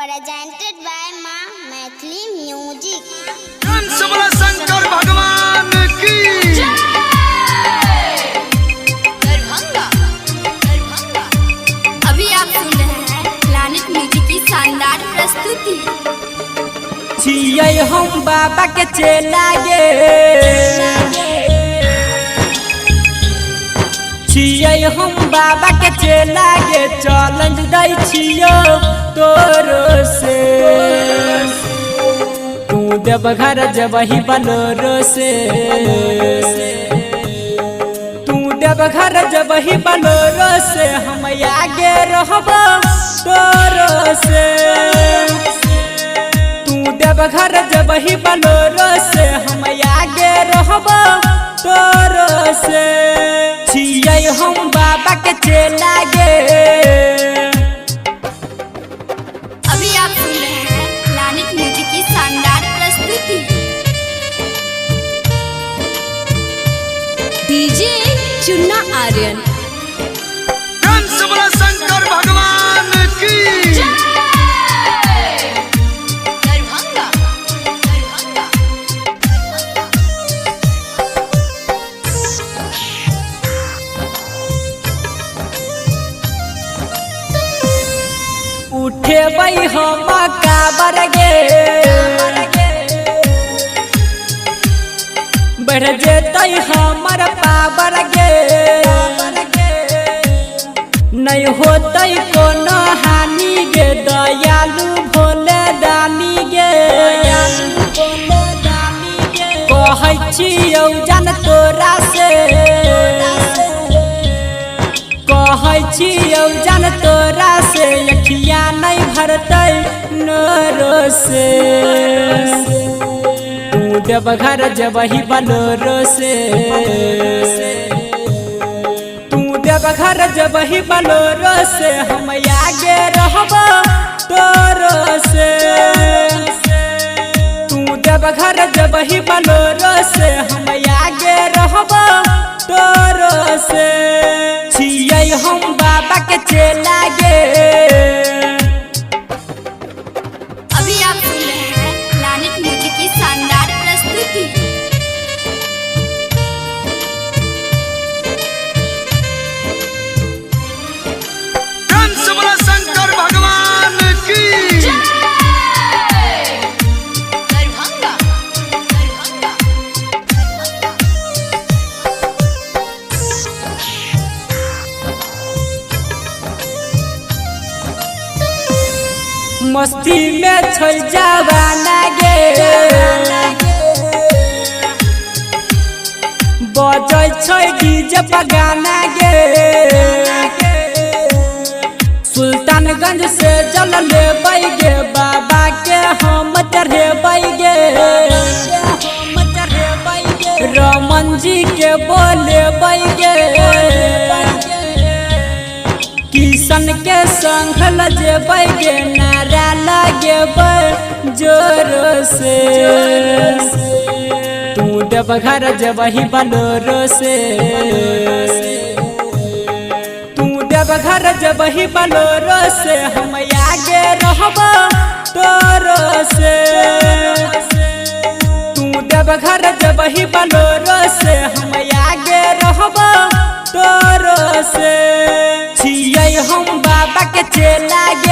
Presented by Maa Maithili music. Shambhala Shankar भगवान की। दरभंगा, दरभंगा। अभी आप सुन रहे हैं प्लानिट म्यूजिक की शानदार प्रस्तुति। छियै हम बाबा के चेला गे, छियै हम बाबा के चेला गे, चैलेंज दै छियौ तोरो से। तू देवघर जबही बलोरो से, तू देवघर जबही बलोरो से, हम आगे रहबो तोरो से। तू देवघर जबही बलोरो से, हम आगे रहबो तोरो से। छियै हम बाबा के चेला गे। अभी आप सुन रहे हैं प्लानिट म्यूजिक की शानदार प्रस्तुति। डीजे चुन्ना आर्यन। शंभला शंकर भगवान की। दरभंगा, दरभंगा। उठेबै हम काबर गे, बढ़ जेतै हमर पावर गे, नहीं होतै कोनो हानि गे, दयालु भोले दानी गे। कहै छियौ जान तोरा से, कहै छियौ जान तोरा से, अखिया नहीं भरतै नोरो से। तू देवघर जबही बलोरो से, तू देवघर जबही बलोरो से, हम आगे रहबो तोरो से। तू देवघर जबही बलोरो से, हम आगे रहबो तोरो से। छियै हम बाबा के चेला गे। अभी आप सुन रहे हैं प्लानिट म्यूजिक की शानदार प्रस्तुति। शंभला शंकर भगवान की। दरभंगा, दरभंगा। मस्ती में छै जवाना गे, बजै छै डीजे बगाना गे। सुल्तानगंज से जल लेबै गे, बाबा के हम चढ़ेबै गे। रमन जी के बोलेबै गे, किशन के संग लजेबै गे, नारा लगेबै जोरो से। तू देवघर जबही बलोरो से, तू देवघर जबही बलोरो से, हम आगे रहबो तोरो से। तू देवघर जबही बलोरो से, हम आगे रहबो तोरो से। छियै हम बाबा के चेला गे।